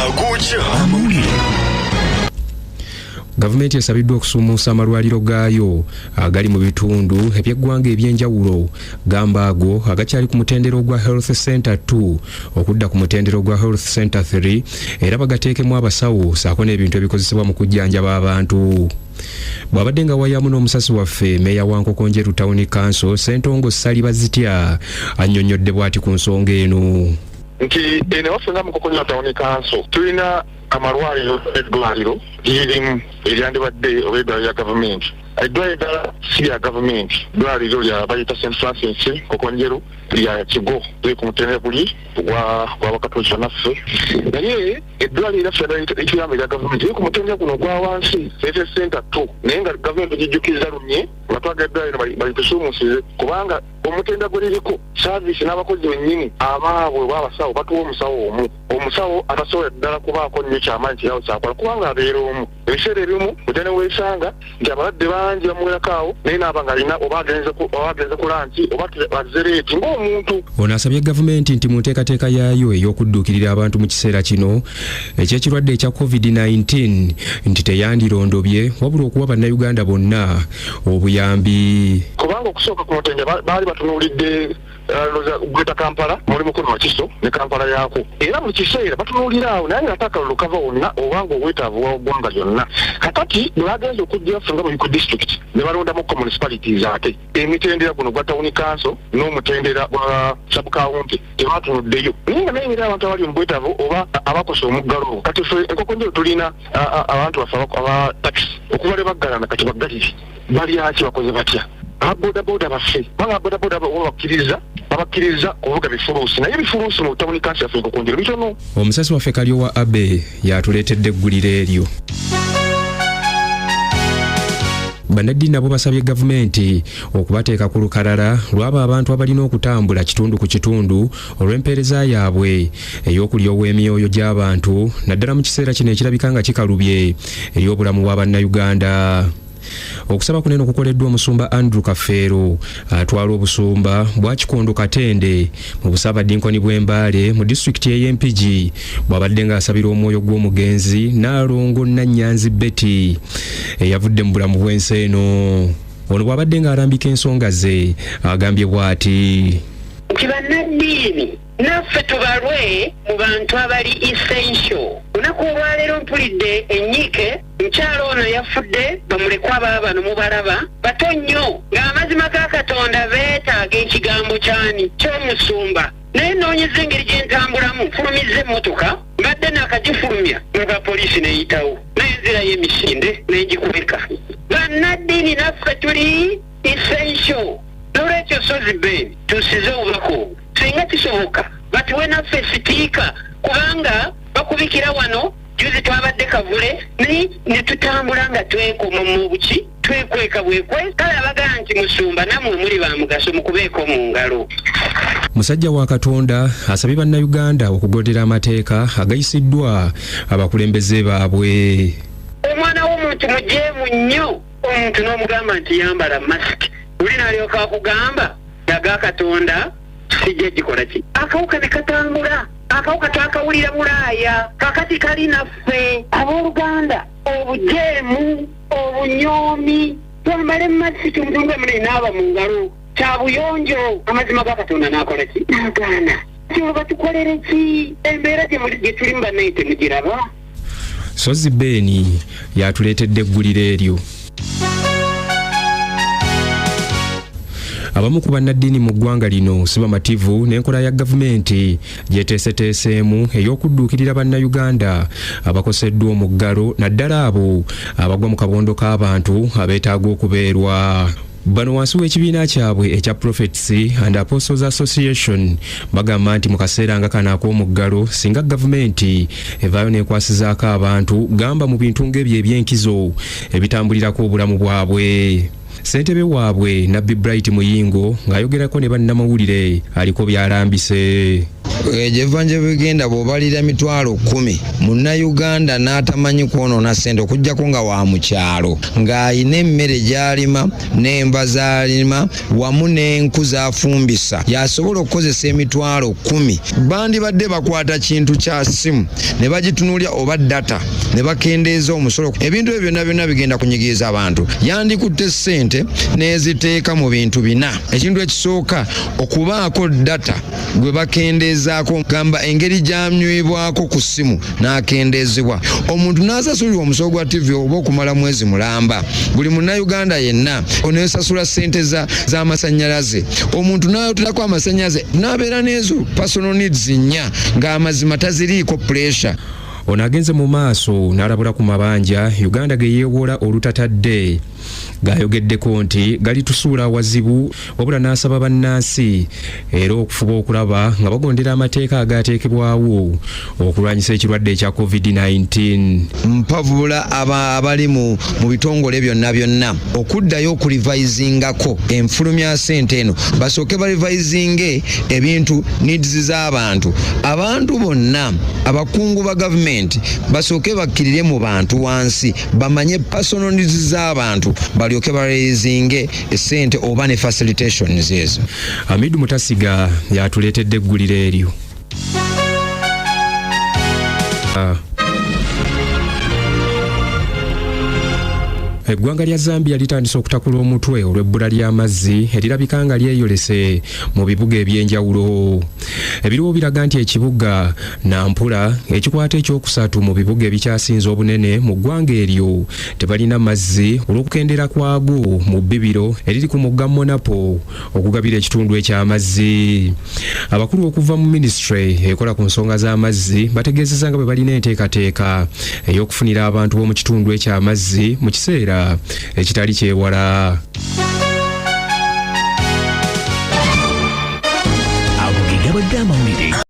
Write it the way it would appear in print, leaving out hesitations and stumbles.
Agookya. Amawulire. Gavumenti esabiddwa okusuumuusa amalwaliro gaayo agali mu bitundu eby'eggwanga eby'enjawulo, gamba ago agakyali ku mutendera ogwa Health Center 2 okudda ku mutendera ogwa Health Center 3, era bagateekemu abasawo saako n'ebintu ebikozesebwa mu kujjanjaba abantu. Bw'abadde nga wayamu n'omusasi waffe, meeya wa Nkokonjeru Town Council, Ssentongo Ssali Bazitya, annyonnyodde bw'ati ku nsonga eno. Nti eno ewaffe nga Mukokonyo Town Council tulina amalwaliro, eddwaliro lirimu eryandibadde oba eddwaliro lya gavumenti, eddwaliro eddala si lya gavumenti, ddwaliro lya bayita St Francis Nkokonjeru, lya kigo, liri ku mutendera guli gw'abakatoliki bannaffe, naye eddwaliro lyaffe lituyamba erya gavumenti liri ku mutendera guno ogwa wansi, Health Center 2, naye nga gavumenti gijjukiza lunye nga twagala eddwaliro balitusuumusize, kubanga omutendera gwe liriko, service n'abakozi bennyini abaabwe oba abasawo batuwa omusawo omu, omusawo atasobola ddala kubaako nnyo kyamaanyi kirawo kyakola, kubanga abeera omu. Ebiseera ebimu ojja ne weesanga nti abalwadde bangi bamuwerako awo, naye naaba ng'alina oba agenze ku lunch oba azze late ng'omuntu. Ono asabye gavumenti nti mu nteekateeka yaayo ey'okudduukirira abantu mu kiseera kino eky'ekirwadde ekya COVID-19 nti teyandirondobye, wabula okuwa bannayuganda bonna obuyambi. Kubanga okusooka ku mutendera baali batunuulidde Greater Kampala, mulimu kuno Wakiso ne Kampala yaako, era buli kiseera batunuulira awo, naye nga ate akalulu kava wonna obanga obwetaavu bwa ggwanga lyonna. Kakati bwe bagenza okujja ffe nga buli district ne balondamuko municipalities, ate emitendera guno gwa town council n'omutendera gwa sub county tebatunuddeyo, naye nga naye era abantu abali mu bwetaavu oba abakosa omuggalo ogwo. Kati ffe Enkokonjero tulina abantu baffe aba taxi, okuva lwe baggalana kati baggalire, balyaki? Bakoze batya? Ababodaboda baffe, kubanga ababodaboda babakkiriza babakkiriza kuvuga bifuluusi, naye ebifuluusi mu town council yaffe Enkokonjero bitono. Omusasi waffe Kalyowa Abe yatuleetedde eggulire eryo. Bannaddiini nabo basabye gavumenti okubateeka ku lukalala lw'abo abantu abalina okutambula kitundu ku kitundu olw'empeereza yaabwe ey'okulyowa emyoyo gy'abantu, naddala mu kiseera kino ekirabika nga kikalubye eri obulamu bwa bannayuganda. Okusaba kuno eno kukoleddwa omusumba Andrew Kafeero, atwala obusumba bwa Kikondo Katende mu busaabadinkoni bw'Embaale mu disitulikiti ey'Empigi, bw'abadde ng'asabira omwoyo gw'omugenzi Nnaalongo Nannyanzi Betty eyavudde mu bulamu bw'ensi eno. Ono bw'abadde ng'alambika ensonga ze agambye bw'ati. Nti bannaddiini naffe tubalwe mu bantu abali essential. Olunaku olwaleero mpulidde ennyiike, mukyala ono yafudde, bamulekwa baabano mubalaba bato nnyo, ng'amazima ga Katonda beetaaga ekigambo kyani ky'omusumba, naye noonyeza engeri gye ntambulamu, nfulumizza emmotoka, mbadde naakagifulumya nga poliisi neeyitawo, naye nzirayo emisinde nengikweka. Bannaddiini naffe tuli essential, nolwekyo Sozi Ben, tusize obubaka obwo, singa kisoboka batuwe naffe sticker, kubanga bakubikira wano. Juzi twabadde Kavule, naye ne tutambula nga twekoma mu buki, twekweka bwekwe. Kale abagaa nti musumba, nammwe muli ba mugaso, mukubeeko mu ngalo. Musajja wa Katonda asabye bannayuganda okugondera amateeka agayisiddwa abakulembeze baabwe. Omwana w'omuntu mujeemu nnyo. Omuntu n'omugamba nti yambala masiki, oli n'alyoka akugamba aga Katonda sijja gikola ki. Akawuka ne katambula, akawuka twakawulira Bulaaya, kakati kali naffe. Abooluganda, obujeemu, obunyoomi, twambale masiki. Omuntu nga mune naaba mu ngalo kya buyonjo, amazima ga Katonda n'akola ki, n'agaana. Olwo batukolere ki? Embeera gye tulimu, bannaye, temugiraba? Sozi Beeni yatuleetedde eggulire eryo. Abamu ku bannaddiini mu ggwanga lino si bamativu n'enkola ya gavumenti gyeteeseteeseemu ey'okudduukirira bannayuganda abakoseddwa omuggalo, naddala abo abagwa mu kabondo k'abantu abeetaaga okubeerwa. Bano wansi w'ekibiina kyabwe ekya Prophets and Apostles Association bagamba nti mu kaseera nga kano ak'omuggalo, singa gavumenti evaayo n'ekwasizaako abantu, gamba mu bintu ng'ebyo ebyenkizo ebitambulirako obulamu bwabwe. Ssentebe waabwe, Nabbi Bright Muyingo, ng'ayogerako ne bannamawulire, aliko by'alambise. Gyeva nje bigenda, bw'obalira 100,000 munnayuganda n'atamanyi kwonoona ssente, okuggyako nga wa mu kyalo ng'ayina emmere gy'alima n'enva z'alima wamu n'enku z'afumbisa, y'asobola okukozesa 100,000. Bandibadde bakwata kintu kya simu ne bagitunuulya oba data ne bakendeeza omusolo. Ebintu ebyo byonna byonna bigenda kunyigiriza abantu. Yandikutte ssente n'eziteeka mu bintu bina. Ekintu ekisooka, okubaako data gwe bakendeezaako, gamba engeri gy'anywibwako ku ssimu n'akendeezebwa, omuntu n'asasulirwa omusolo gwa TV oba okumala mwezi mulamba, buli munnayuganda yenna onesasula ssente z'amasannyalaze, omuntu n'ayoterako amasannyalaze n'abeera n'ezo personal needs nnya ng'amazima taziriiko pressure. Ono agenze mu maaso n'alabula ku mabanja Uganda ge yeewola olutatadde, gayogeddeko nti galitusuula awazibu, wabula n'asaba bannansi era okufuba okulaba nga bagondera amateeka agateekebwawo okulwanyisa ekirwadde ekya COVID-19. Mpavula abali mu bitongole byonna byonna okuddayo okurevizingako enfulumya ssente eno, basooke barevisinge ebintu needs z'abantu. Abantu bonna abakungu ba gavumenti basooke bakkirire mu bantu wansi, bamanye personal needs z'abantu, balyoke baraisinge essente oba ne facilitations ezo. Amidu Mutasiga yatuleetedde eggulire eryo. Eggwanga lya Zambia litandise okutakula omutwe olw'ebbula ly'amazzi erirabika nga lyeyolese mu bibuga ebyenjawulo. Ebiriwo biraga nti ekibuga Nampula, ekikwata ekyokusatu mu bibuga ebikyasinze obunene mu ggwanga eryo, tebalina mazzi olw'okukendera kwago mu bbibiro eriri ku mugga Monapo okugabira ekitundu eky'amazzi. Abakulu okuva mu minisitule ekola ku nsonga z'amazzi bategeezezza nga bwe balina enteekateeka ey'okufunira abantu b'omu kitundu eky'amazzi mu kiseera ekitali kyewala. Ago ge gabadde amawulire.